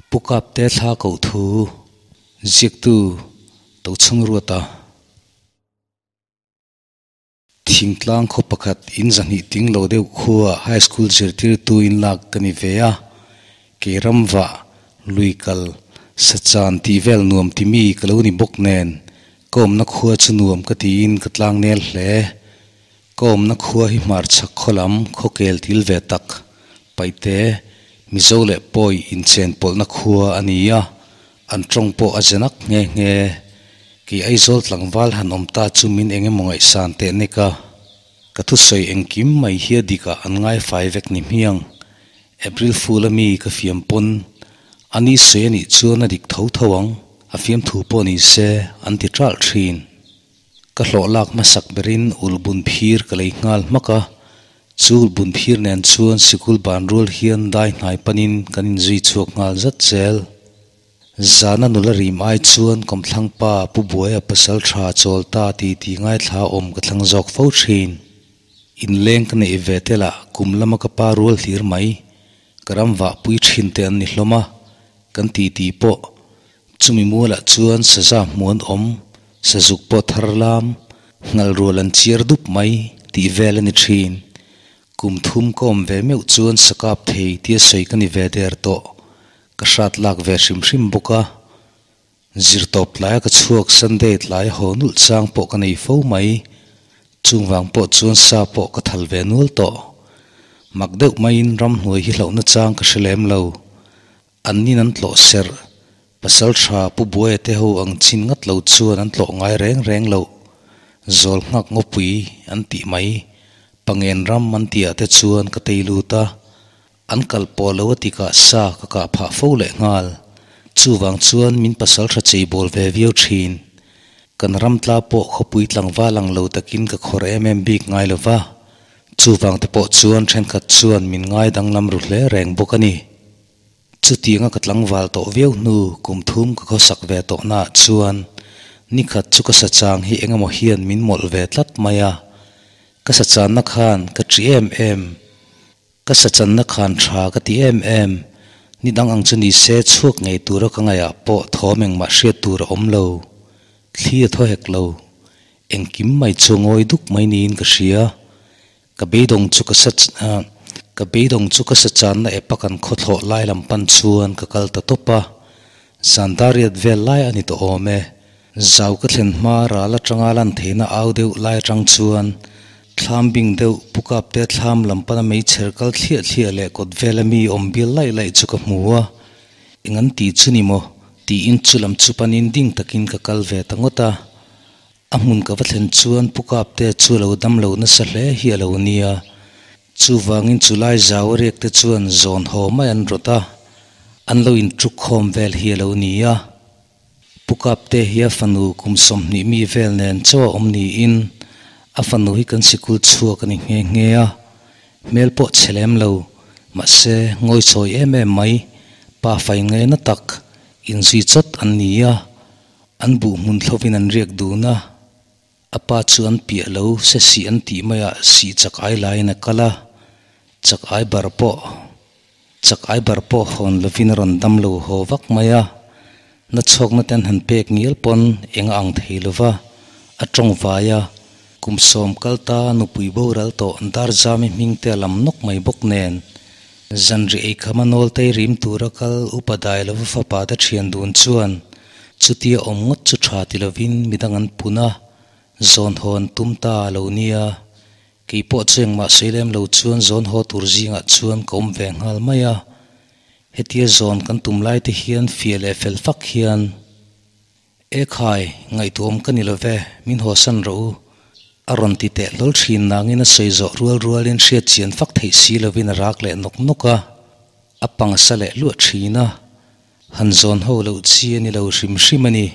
Pu Kapte thla koh thu ziaktu Tochhung Ruata. Thingtlang khaw pakhat in zahnih tling lo deuh khuaa high school zirtirtu in lak ka ni ve a, kei ramvah lui kal sachan tih vel nuam ti mi ka lo ni bawk nen ka awmna khua chu nuam ka tiin ka tlang nel hle. Ka awmna khua hi hmarchhak khaw lam khawkel til ve tak Paihte, Mizo leh Pawi inchen pawlhna khua a ni a, an tawng pawh a ze nak nghe nghe. Kei Aizawl tlangval han awm ta chu min eng emaw ngaihsan teh nek a, ka thusawi engkim mai hi a dikah an ngaifai vek ni hmiang. April Fool a mi ka fiam pawn a ni sawi a nih chuan a dik tho tho ang, a fiamthu pawh ni se an ti ṭalh ṭhin. Ka hlawh lak hmasak berin ulbun phir ka lei nghal hmak a, chu ulbun phir nen chuan sikul ban rual hian dai hnai panin kan inzui chhuak nghal zat zel. Zana nula rim ai chuan kawmthlang pa Pu Buaia pasal tha chawl ta ti ti ngaithla awm ka thlang zawk fo thin. Inleng ka neih ve tel ah kum lama ka pa rual hlir mai ka ram vah pui thin te an ni hlawm a, kan ti ti pawh Chumi mualah chuan saza hmuan awm, sazuk pawh thar lam, ngal rual an chiar dup mai tih vel a ni thin. Kum thum ka awm ve meuh chuan sa kap thei tia sawi ka ni ve der tawh. Ka hrat lak ve hrim hrim bawk a. Zirtawp tlaia ka chhuak Sunday tlaia haw nulh chang pawh ka nei fo mai. Chung vang pawh chuan sa pawh ka thal ve nual tawh. Mak deuh maiin ramhnuai hi hlauhna chang ka hre lem lo. An nin an tlawh serh. Pasal tha Pu Buaia te ho ang chin ngat lo chuan an tlawh ngai reng reng loh. Zawl nghak ngawpui an tih mai. Pangen ram an tih ah te chuan ka tei lut a. An kal pawh lo a tikah sa ka kah phah fo leh nghal. Chuvang chuan min pasal tha chei bawl ve viau thin. Kan ram tla pawh khawpui tlangval ang lo takin ka khawr em em bik ngai lo va. Chuvang te pawh chuan thenkhat chuan min ngai danglam ru hle reng bawk a ni. Chutianga ka tlangval tawh viau hnu kum thum ka khawsak ve tawh naah chuan nikhat chu ka sachang hi engemaw hian min mawlh ve tlat mai a. Ka sachanna khan ka ṭi em em. Ka sachanna khan ṭha ka ti em em. Ni dang ang chu ni se chhuak ngei tura ka ngaihah pawh thawm engmah hriat tur a awm lo. Thli a thaw hek lo. Engkim mai chu ngawi duk mai niin ka hria. Ka beidawng chu ka sa ka beidawng chu ka sa channa epa kan khawthlawh lai lam pan chuan ka kal ta tawp a, zan dariat vel lai a ni tawh awm e. Zau ka thlen hma ral atanga lan theihna au deuh lai atang chuan thlam bing deuh pu kapte thlam lam pana meichher kal thliah thliah leh kawt vela mi awm bial laih laih chu ka hmu a, eng an ti chu ni maw tiin chu lam chu panin ding takin ka kal ve ta ngawt a. A hmun ka va thlen chuan Pu Kapte chu a lo dam lo nasa hle hi a lo nia. Chuvangin chu lai zau a riak te chuan zawn haw mai an rawt a, an lo intruk khawm vel hi a lo nia. Pu Kapte hi a fanu kum 20 mi vel nen chaw a awm niin a fanu hi kan sikul chhuak a ni nghe nghe a, hmel pawh chhe lem lo, mahse ngawichawi em em mai, pa fai ngaina tak, inzui chawt an ni a. An buh hmun thlovin an riak dun a, a pa chu an piah lo se sih an tih maiah sih chak ai laiin a kal a, chak ai bar pawh chak ai bar pawh hawn lovin a rawn dam lo haw vak mai a, na chhawkna te an han pek ngial pawn eng a ang thei lova, a tawng vai a, kum 10 kal ta nupui boral tawh Darzami hming te a lam nawk mai bawk nen Zanri eikhama nawltei rim tura kal upa dai lova fapa te thian dun chuan chutia awm ngawt chu tha ti lovin midang an pun a, zawn haw an tum ta a lo nia. Kei pawh chu engmah sawi lem lo chuan zawn haw tur zingah chuan ka awm ve nghal mai a. Hetia zawn kan tum lai te hian fiah leh fel fak hian. E khai, ngaihtuahawm ka ni lo ve, min hawsan rawh u. A rawn ti teh hlawl thin nangin a sawi zawh rual rualin hriat chian fak theih si lovin a rak leh nawk nawk a, a pang sa leh luah thin a. Han zawn ho loh chi a ni lo hrim hrim a ni.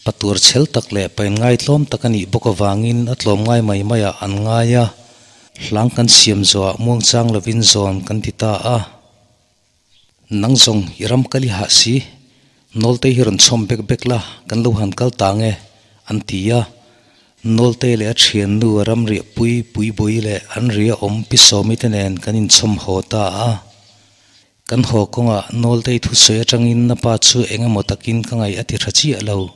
Patur chhel tak leh pain ngaitlawm tak a nih bawk avangin a tlawm ngai mai maiah an ngai a, hlang kan siam zawhah muangchang lovin zawn kan ti ta a. Nang zawng i ram kal i hah si, Nawltei hi rawn chhawm bek bek la, kan lo han kal ta nge, an ti a. Nawltei leh a thiannu a ram riah pui pui bui leh an ria awm pi Sawmi te nen kan inchhawm haw ta a. Kan haw kawngah Nawltei thusawi atangin a pa chu eng emaw takin ka ngaih a ti tha chiah lo.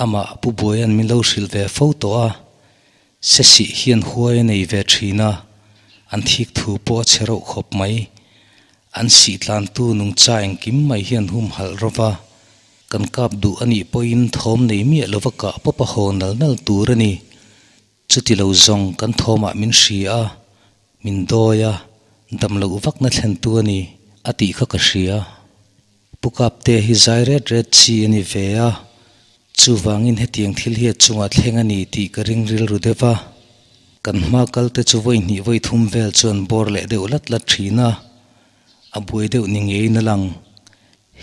Amah Pu Buaia'n min lo hrilh ve fo tawh a, Sesih hian huai a nei ve thin a, an thik thu pawh a chhe reuh khawp mai. An sih tlantu nungcha engkim mai hian humhalh rawh va, kan kap duh a nih pawhin thawm nei miah lova kah pawp a haw nal nal tur a ni. Chuti lo zawng kan thawmah min hria a, min dawi a, dam loh vakna thlentu a ni a tih kha ka hria. Pu Kapte hi zai ret ret chi a ni ve a, chuvangin hetiang thil hi a chungah thleng a ni tih ka ring rilru deuh a. Kan hma kalte chu vawi hnih vawi thum vel chuan bawr leh deuh lat lat thin a, a buai deuh ni ngeiin a lang.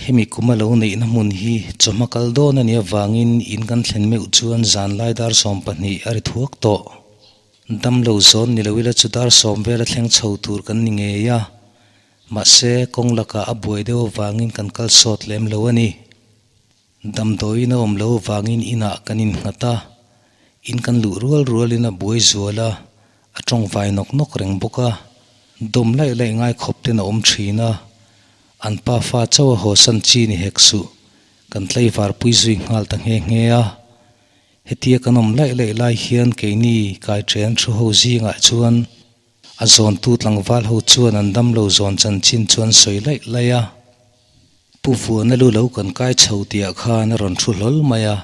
Hemi kum a lo neihna hmun hi chawhma kal dawn a nih avangin in kan thlen meuh chuan zanlai dar 12 a ri thuak tawh. Damlo zawn ni lo ila chu dar sawm vel a thleng chho tur kan ni ngei a. Mahse, kawng lakah a buai deuh avangin kan kal sawt lem lo a ni. Damdawiin a awm lo avangin inah kan innghat a, in kan luh rual rualin a buai zual a, a tawngvai nawk nawk reng bawk a, dawm laih laih ngai khawp ten a awm thin a, an pa fa chauh a hawsan chi ni hek suh, kan tlaivar pui zui nghal ta nghe nghe a. Hetia kan awm laih laih lai hian keini kaiṭen thu ho zingah chuan, A zawntu tlangval ho chuan an damlo zawn chanchin chu an sawi laih laih a. Pu Vuana lu lo kan kai chho tihah khan a rawn thu hlawl mai a,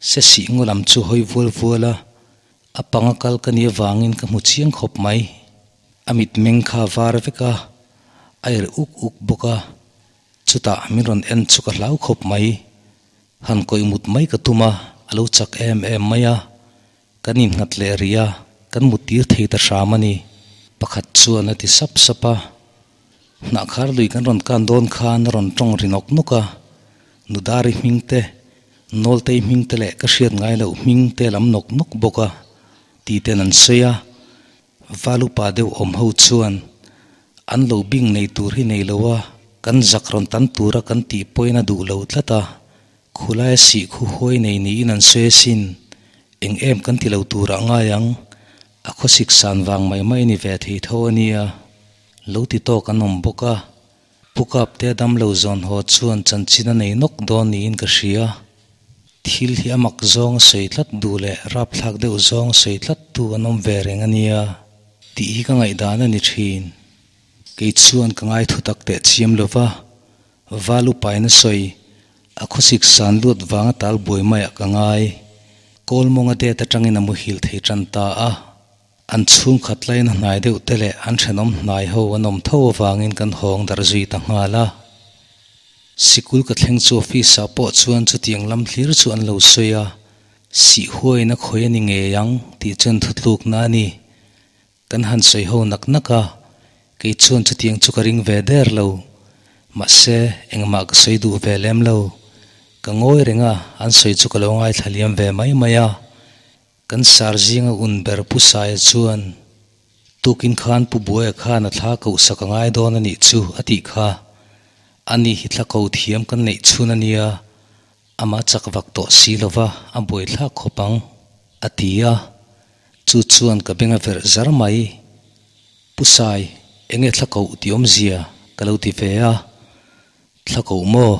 se sih ngaw lam chu hawi vual vual a, a panga kal ka nih avangin ka hmu chiang khawp mai. A mitmeng kha a var vek a, a er uk uk bawk a, chutah min rawn en chu ka hlau khawp mai. Han kawih mut mai ka tum a, a lo chak em em mai a. Kan innghat leh rih a, kan mut tir thei ta hram a ni, pakhat chuan a ti sap sap a. Hnahkhar lui kan rawn kan dawn khan a rawn tawng ri nawk nawk a, Nudari hming te, Nawltei hming te leh ka hriat ngai loh hming te lam nawk nawk bawk a, ti ten an sawi a. Val upa deuh awm ho chuan an lo bing nei tur hi nei lo a, kan zak rawn tan tura kan tih pawhin a duh lo tlat a, Khulai a sih khu huai nei niin an sawi asin, eng em kan ti lo turah ngai ang, a khawsik san vang mai mai ni ve thei tho a nia, lo ti tawk an awm bawk a, Pu Kapte a damlo zawn haw chuan chanchin a nei nawk dawn niin ka hria. Thil hi a mak zawng a sawi tlat duh leh rapthlak deuh zawng a sawi tlat tu an awm ve reng a nia, tih hi ka ngaihdan a ni thin. Kei chuan ka ngai thutak teh chiam lo va, Val upain a sawi, a khawsik san luat vanga tal buai maiah ka ngai. Kawlmawnga det atangin a muhil thei tan ta a. An chhungkhat lain a hnai deuh te leh an thenawm hnai ho an awm tho avangin kan hawng darh zui ta nghal a. Sikul ka thleng chu office ah pawh chuan chutiang lam hlir chu an lo sawi a, sih huaiin a khawi a ni ngei ang tih chuan thutlukna a ni. Kan han sawi ho nak nak a, kei chuan chutiang chu ka ring ve der lo. Mahse, engmah ka sawi duh ve lem lo. Ka ngawi reng a, an sawi chu ka lo ngaithla liam ve mai mai a. Kan sar zinga un ber Pu Saia chuan, Tukin khan Pu Buaia khan a thla koh sak a ngai dawn a nih chu, a tih kha. Ani hi thla ko thiam kan neih chhun a nia, amah chak vak tawh si lo va, a buaithlak khawp ang, a ti a. Chu chuan ka beng a verh zar mai. Pu Sai, enge thla koh tih awmzia ka lo ti ve a. Thla koh maw?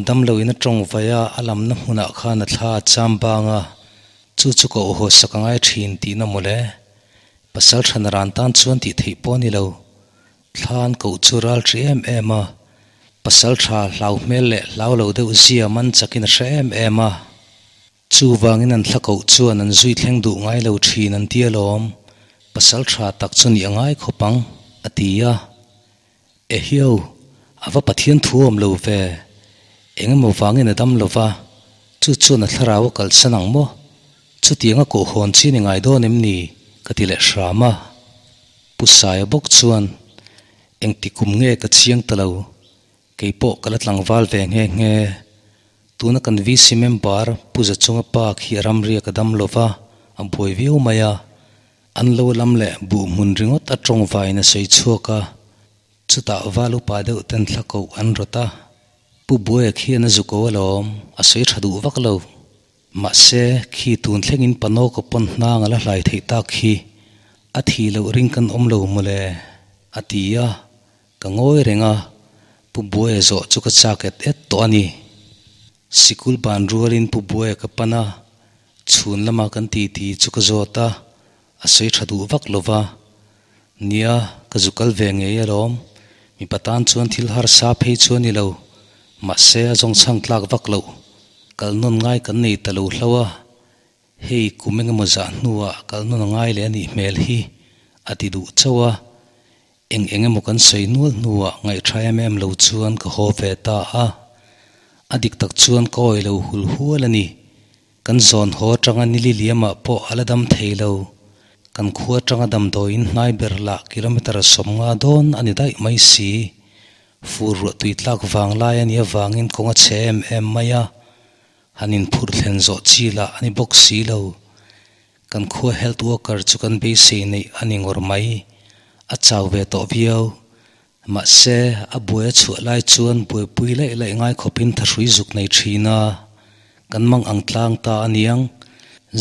Damlo in a tawng vai a, a lamna hmunah khan a thla a cham bang a, chu chu ka awhaw sak a ngai thin tihna mawle. Pasal than ran tan chuan tih theih pawh a ni lo. Thla an koh chu ral ṭi em em a, pasal tha hlau hmel leh hlau lo deuh zia man chakin a hre em em a. Chuvangin an thla koh chuan an zui thleng duh ngai lo thin an ti alawm, pasal tha tak chu nih a ngai khawp ang, a ti a. Ehio, a va Pathian thu awm lo ve, eng emaw vangin a dam lo va, chu chuan a thlarau a kalsan ang maw? Chutianga kohhawn chi ni ngai dawn em ni? ka ti leh hram a. Pu Saia bawk chuan, Engti kum nge ka chiang ta lo, Kei pawh ka la tlangval ve nghe nghe. Tuna kan VC member Pu Zachunga pa khi a ramria ka dam lo va, a buai viau mai a. An lo lam leh buh hmun ringawt a tawng vaiin a sawi chhuak a. Chutah val upa deuh ten thla koh an rawt a. Pu Buaia khian a zu ko alawm, a sawi tha duh vak lo. Mahse, khi tun thlengin panaw ka pawn hnang a la hlai theih tak khi a thih loh ring kan awm lo mawle, a ti a. Ka ngawi reng a, Pu Buaia zawh chu ka chak et et tawh a ni. Sikul ban rualin Pu Buaia ka pan a, chhun lama kan titi chu ka zawt a, a sawi tha duh vak lo va. Nia, ka zu kal ve ngei alawm, mipa tan chuan thil harsa phei chu a ni lo, mahse a zawngchhang tlak vak loh, kal nawn ngai kan nei ta lo hlo a. Hei kum engemaw zah hnuah kal nawn a ngai leh a nih hmel hi a ti duh chauh a, eng eng emaw kan sawi nual hnuah ngaihṭha em em lo chuan ka haw ve ta a, a dik tak chuan ka awi lo hul hual a ni. Kan zawn haw aṭanga nili liamah pawh a la dam thei lo, kan khua aṭanga damdawiin hnai ber lah kilometre 50 dawn a ni daih mai si. Fur ruah tui tlak vang lai a nih avangin kawng a chhe em em mai a, Han inphurh thlen zawh chi lah a ni bawk si lo. Kan khua health worker chu kan beisei neih a ni ngawr mai. A chau ve tawh viau. Mahse, a buai a chhuah lai chuan buaipui laih laih ngai khawpin thahrui zuk nei thin a. Kan mang ang tlang ta a niang.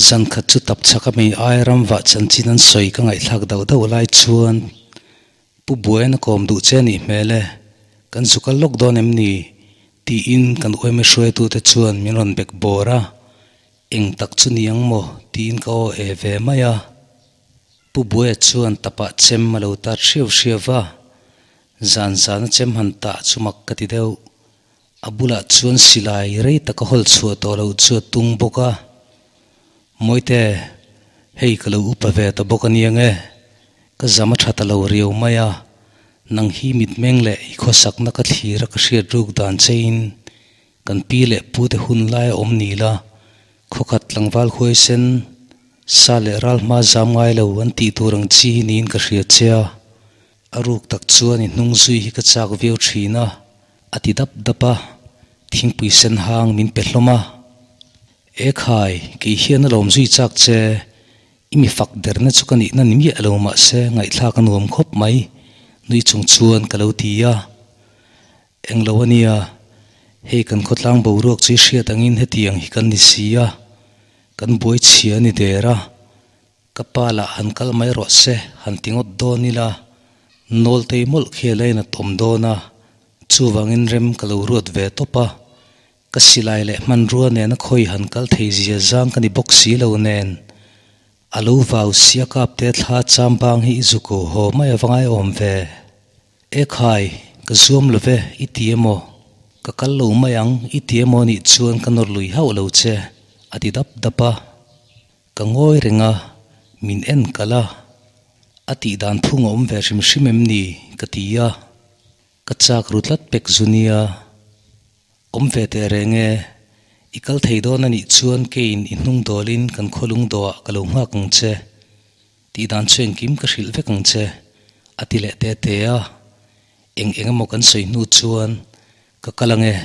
Zan khat chu tap chhak a mi ai ram vah chanchin an sawi ka ngaihthlak dauh dauh lai chuan Pu Buaian a kawm duh che nih hmel e, kan zu kal lawk dawn em ni? tiin kan uaime hruaitute chuan min rawn bek bawr a, eng tak chu ni ang maw tiin ka aw e ve mai a. Pu Buaia chuan tapah chem a lo tat hriau hriau va, zan zana chem han tah chu mak ka ti deuh. A bulah chuan silai rei taka hawl chhuah tawh loh chu a tung bawk a, Mawite, hei ka lo upa ve ta bawk a niang e, ka zam a tha ta lo riau mai a, nang hi mitmeng leh i khawsakna ka thlir a ka hriat ruk dan chein kan pi leh pu te hun lai a awm ni la, khawkhat tlangval huaisen, sa leh ral hma zam ngai lo an tih tur ang chi hi niin ka hria che a. A ruk tak chuan i hnung zui hi ka chak viau thin a, a ti dap dap a, thingpui sen hang min pe hlawm a. E khai, kei hian a lawm zui chak che, i mi fak derna chu ka nihna ni miah lo mahse ngaihthlak a nuam khawp mai, nui chung chuan ka lo ti a. Englo a nia, hei kan khawtlang boruak chu i hriat angin hetiang hi kan ni si a, kan buai chhia a ni der a. Ka pa lah han kal mai rawh se, han ti ngawt dawn ila, Nawltei mawlh khi a lain a tawm dawn a, chuvangin rem ka lo ruat ve tawp a, ka silai leh hmanrua nena khawi han kal thei zia zang ka ni bawk si lo nen, a lo vau sia kapte thla cham bang hi i zuko haw mai a va ngaiawm ve. E khai, ka zuam lo ve, i ti emaw? Ka kal lo mai ang, i ti emaw nih chuan ka nawr lui hauh lo che, a ti dap dap a. Ka ngawi reng a, min en kalh a, a tih dan phung a awm ve hrim hrim em ni? ka ti a, ka chak ru tlat pek zu nia. Awm ve teh reng e, i kal thei dawn a nih chuan keiin i hnung dawlin kan khawlung dawhah ka lo nghak ang che, tih dan chu engkim ka hrilh vek ang che, a ti leh te te a. Eng eng emaw kan sawi hnu chuan ka kal ang e,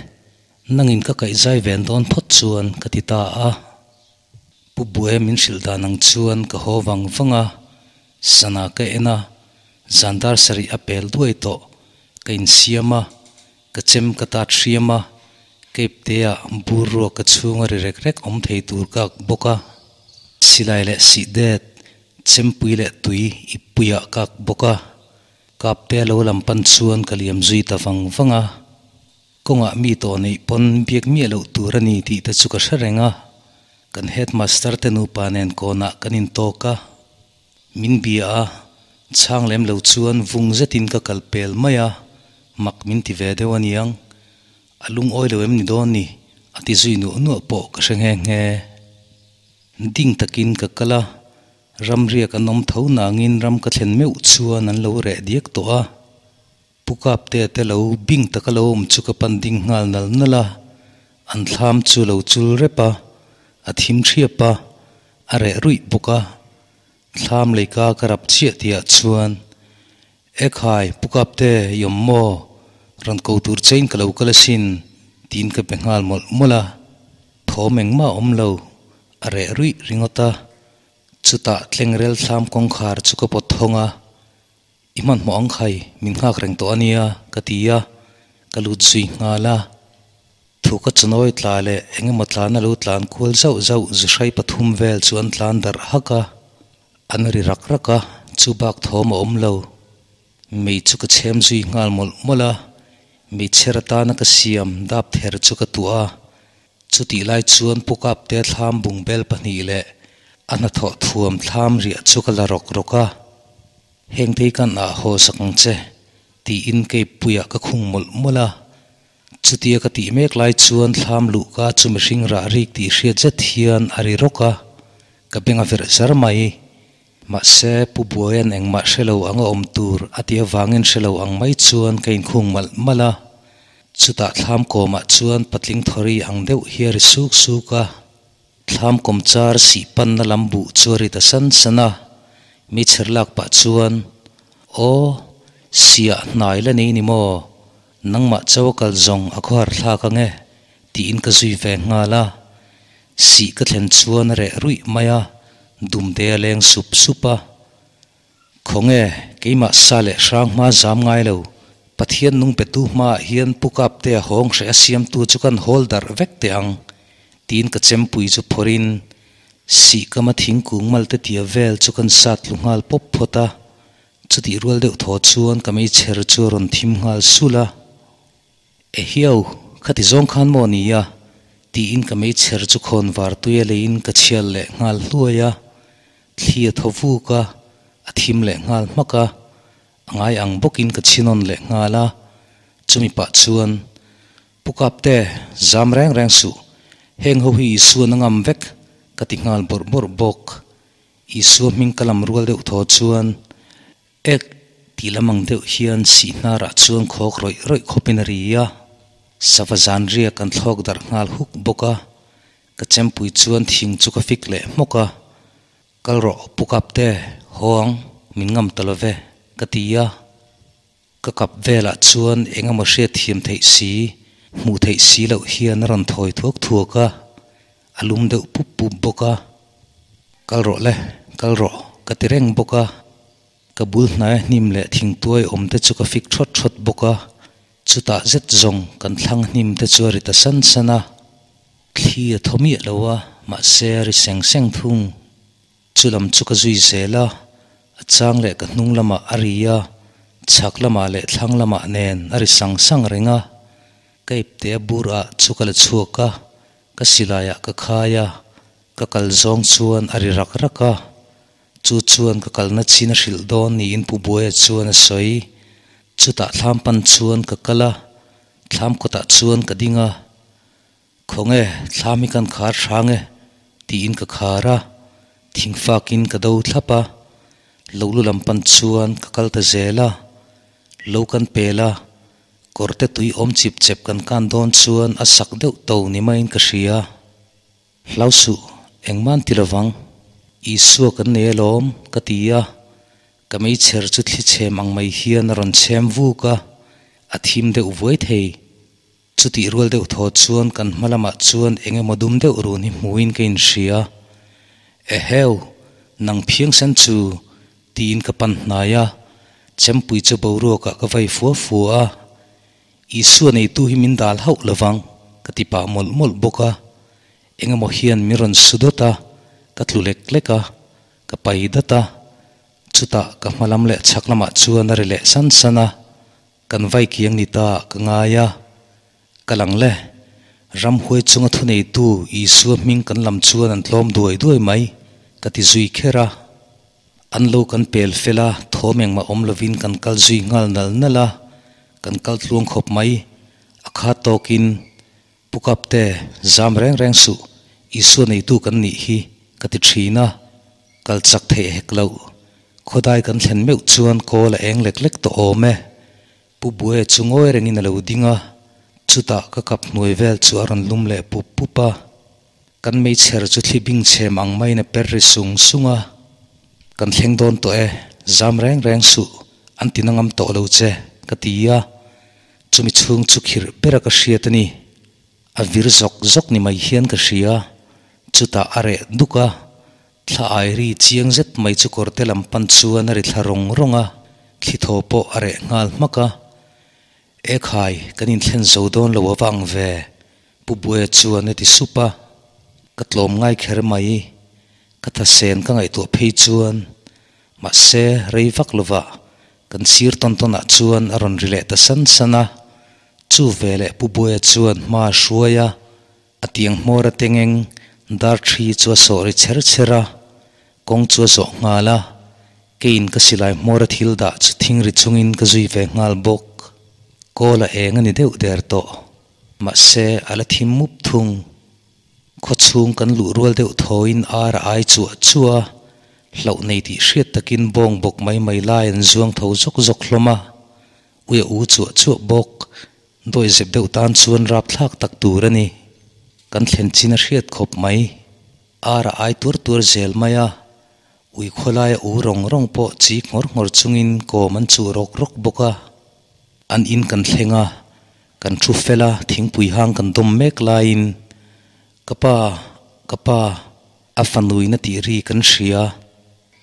nangin ka kaihzai ven dawn phawt chuan ka ti ta a. Pu Buai min hrilh dan ang chuan ka haw vang vang a, sana ka en a, zan dar sarih a pel duai tawh, ka insiam a, ka chem ka tat hriam a, cape te ah bur ruak ka chhunga ri rek rek awm thei tur ka ak bawk a, silai leh sih det, chempui leh tui ip puiah ka ak bawk a, kap te lo lam pan chuan ka liam zui ta vang vang a. Kawngah mi tawh neih pawn biak miah loh tur a ni tih te chu ka hre reng a, kan headmaster te nupa nen kawnah kan intawk a, min bia a, chhang lem lo chuan vung zetin ka kal pel mai a, mak min ti ve deuh a niang, a lungawi lo em ni dawn ni? a ti zui nuah nuah pawh ka hre nghe nghe. Ding takin ka kal a, ramriak an awm tho nangin ram ka thlen meuh chuan an lo reh diak tawh a. Pu Kapte te lo bing taka lo awm chu ka pan ding nghal nal nal a, an thlam chu lo chul rep a, a thim thiap a, a reh ruih bawk a. Thlam leika ka rap chiah tihah chuan, E khai, Pu Kapte, i awm maw? Rawn ko tur chein ka lo kal asin, tiin ka be nghal mawlh mawlh a. Thawm engmah a awm lo, a reh ruih ringawt a. Chutah tlengrel thlam kawngkhar chu ka pawt thawng a. I hmanhmawh ang khai, min nghak reng tawh a nia, ka ti a, ka lut zui nghal a. Thu ka chanawi tla leh eng emaw tlan a lo tlan kual zauh zauh zuhrai pathum vel chu an tlan darh hak a, an ri rak rak a, chu bak thawm a awm lo. Mei chu ka chhem zui nghal mawlh mawlh a, meichher atana ka siam dap ther chu ka tuah a. Chutih lai chuan Pu Kapte thlam bungbel pahnih leh a hnathawh thuam thlam riah chu ka la rawk rawk a, Heng te hi kan ah haw sak ang che, tiin Keipuiah ka khung mawlh mawlh a. Chutia ka tih mek lai chuan thlam luhka chu mihring rah rik tih hriat zet hian a ri rawk a, ka beng a verh zar mai. Mahse, Pu Buaia'n engmah hre lo anga awm tur a tih avangin hre lo ang mai chuan ka inkhung malh malh a. Chutah thlam kawmah chuan patling thawri ang deuh hi a ri suk suk a. Thlam kawm char sih panna lam buh chu a ri ta san san a. Mi chher lak pah chuan, Aw, siah hnai la nei ni maw? Nangmah chau a kal zawng a khawhar thlak ang e, tiin ka zui ve nghal a. Sih ka thlen chuan a reh ruih mai a, dumde a leng sup sup a. Khawnge, keimah sa leh hrang hma zam ngai lo, Pathian nung petu hmaah hian Pu Kaptea hawng hreh a siamtu chu kan hawl darh vek teh ang, tiin ka chempui chu phawrhin sih kama thingkung malte tia vel chu kan sat tlu nghal pawp phawt a. Chutih rual deuh thaw chuan ka meichher chu a rawn thim nghal sulh a. Ehiau, khati zawng khan maw ni a? tiin ka meichher chu khawn var tui a leiin ka chhial leh nghal hluai a. Thli a thaw vuk a, a thim leh nghal hmak a. A ngai ang bawkin ka chhinawn leh nghal a. Chumi pah chuan, Pu Kapte, zam reng reng suh, heng ho hi Isuan a ngam vek, ka ti nghal bawrh bawrh bawk. Isua hming ka lam rual deuh thaw chuan ek tih lam ang deuh hian sih hnarah chuan khawk rawih rawih khawpin a ri a, sava zan riak an thlawk darh nghal huk bawk a, ka chempui chuan thing chu ka fik leh hmawk a, Kal rawh Pu Kapte, haw ang, min ngam ta lo ve, ka ti a. Ka kap velah chuan eng emaw hriat thiam theih si, hmuh theih si loh hian a rawn thawi thuak thuak a, a lum deuh pup pup bawk a. Kal rawh le, kal rawh, ka ti reng bawk a. Ka bul hnaia hnim leh thingtuai awm te chu ka fik thawt thawt bawk a, chutah zet zawng kan thlang hnim te chu a ri ta san san a. Thli a thaw miah lo a, mahse a ri seng seng thung. Chu lam chu ka zui zel a, a chang leh ka hnung lamah a ri a, chhak lamah leh thlang lamah nen a ri sang sang reng a. Ka ipte a bur ah chu ka la chhuak a, ka silai ah ka khai a, ka kal zawng chuan a ri rak rak a. Chu chuan ka kalna chin a hrilh dawn niin Pu Buaia chuan a sawi. Chutah thlam pan chuan ka kal a, thlam kawtah chuan ka ding a. Khawnge, thlam hi kan khar hrang e, tiin ka khar a, thingfakin ka do thlap a, lo lu lam pan chuan ka kal ta zel a, lo kan pel a, kawrte tui awm chip chep kan kan dawn chuan a sak deuh to ni maiin ka hria. Hlau suh, engmah an ti lovang, Isua kan nei alawm, ka ti a, ka meichher chu thli chhem ang mai hian a rawn chhem vuk a, a thim deuh vuai thei. Chutih rual deuh thaw chuan kan hma lamah chuan eng emaw dum deuh run hi hmuin ka inhria. Eheu, nang phiang sen chu, tiin ka pan hnai a, chempui chu boruakah ka vai fua fua a. Isua neitu hi min dal hauh lovang, ka ti pah mawlh mawlh bawk a. Eng emaw hian min rawn su dawt a, ka tlu lek lek a, ka pai dat a. Chutah ka hma lam leh chhak lamah chuan a ri leh san san a. Kan vai kiang ni ta ka ngai a, ka lang le. Ramhuai chunga thuneitu Isua hming kan lam chuan an tlawm duai duai mai, ka ti zui kher a. An lo kan pel fel a, thawm engmah awm lovin kan kal zui nghal nal nal a, kan kal tluang khawp mai. A kha tawkin, Pu Kapte, zam reng reng suh, Isua neitu kan nih hi, ka ti thin a. Kal chak theih hek loh. Khawdai kan thlen meuh chuan kawl a eng lek lek tawh awm e. Pu Buaia chu ngawi rengin a lo ding a, chutah ka kap hnuai vel chu a rawn lum leh pup pup a. Kan meichher chu thli bing chhem ang maiin a per ri sung sung a. Kan thleng dawn tawh e, zam reng reng suh, an ti na ngam tawh lo che, ka ti a. Chumi chhung chu khirh bera ka hriat a ni. A vir zawk zawk ni mai hian ka hria, chutah a reh duk a, thla airi chiang zet mai chu kawrte lam pan chuan a ri thla rawng rawng a, thli thaw pawh a reh nghal hmak a. Ekhai, kan inthlen zo dawn lo ava ang ve, Pu Buaia chuan a ti sup a, ka tlawm ngai kher mai, ka tha sen ka ngaihtuah phei chuan, mahse rei vak lovah. Kan sir tawn tawn ah chuan a rawn ri leh ta san san a, chu veleh Pu Buaia chuan hma a hruai a, a tiang hmawr a tengeng dar thi chu a sawh ri chher chher a, kawng chu a zawh nghal a, keiin ka silai hmawr a thil dah chu thing ri chungin ka zui ve nghal bawk. Kawl a eng a ni deuh der tawh, mahse a la thim mup thung. Khawchhung kan luh rual deuh thawiin ar a ai chuah chuah a, hlauh nei tih hriat takin bawng bawk mai mai lai an zuang tho zawk zawk hlawm a, ui a u chuah chuah bawk, dawi zep deuh tan chuan rapthlak tak tur a ni. Kan thlen chin a hriat khawp mai, ar a ai tuar tuar zel mai a, ui khawlaia u rawng rawng pawh chi nghawr nghawr chungin kawm an chuh rawk rawk bawk a, an in kan thleng a, Kan thu fel a, thingpui hang kan dawm mek laiin ka pa, ka pa, a fanuina tih ri kan hria,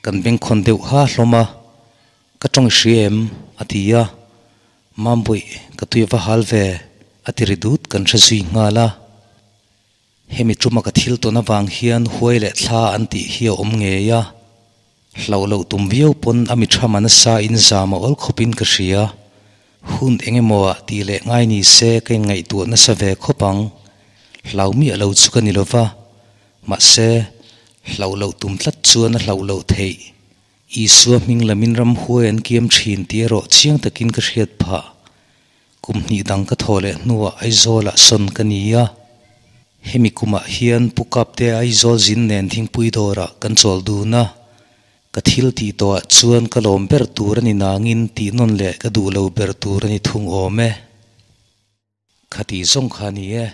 kan bengkhawn deuh ha hlawm a, ka tawng i hria em? a ti a, Mambuih, ka tui a va hal ve, a ti ri dut kan hre zui nghal a. Hemi tuma ka thil tawn avang hian huai leh thla an tih hi a awm ngei a, hlauh loh tum viau pawn a mi thama nasa in zam a awl khawpin ka hria. Hun eng emaw ah tih leh ngai ni se ka inngaihtuah nasa ve khawp ang. Hlau miah lo chu ka ni lova, mahse, hlauh loh tum tlat chuan a hlauh loh theih. Isua hming lamin ramhuai an kiam thin tih erawh chiang takin ka hriat phah. Kum hnih dang ka thawh leh hnuah Aizawlah sawn ka ni a, hemi kumah hian Pu Kapte Aizawl zin nen thingpui dawrah kan chawl dun a, ka thil tih tawhah chuan ka lawm ber tur a ni nangin tih nawn leh ka duh lo ber tur a ni thung awm e. Khati zawng kha a ni e.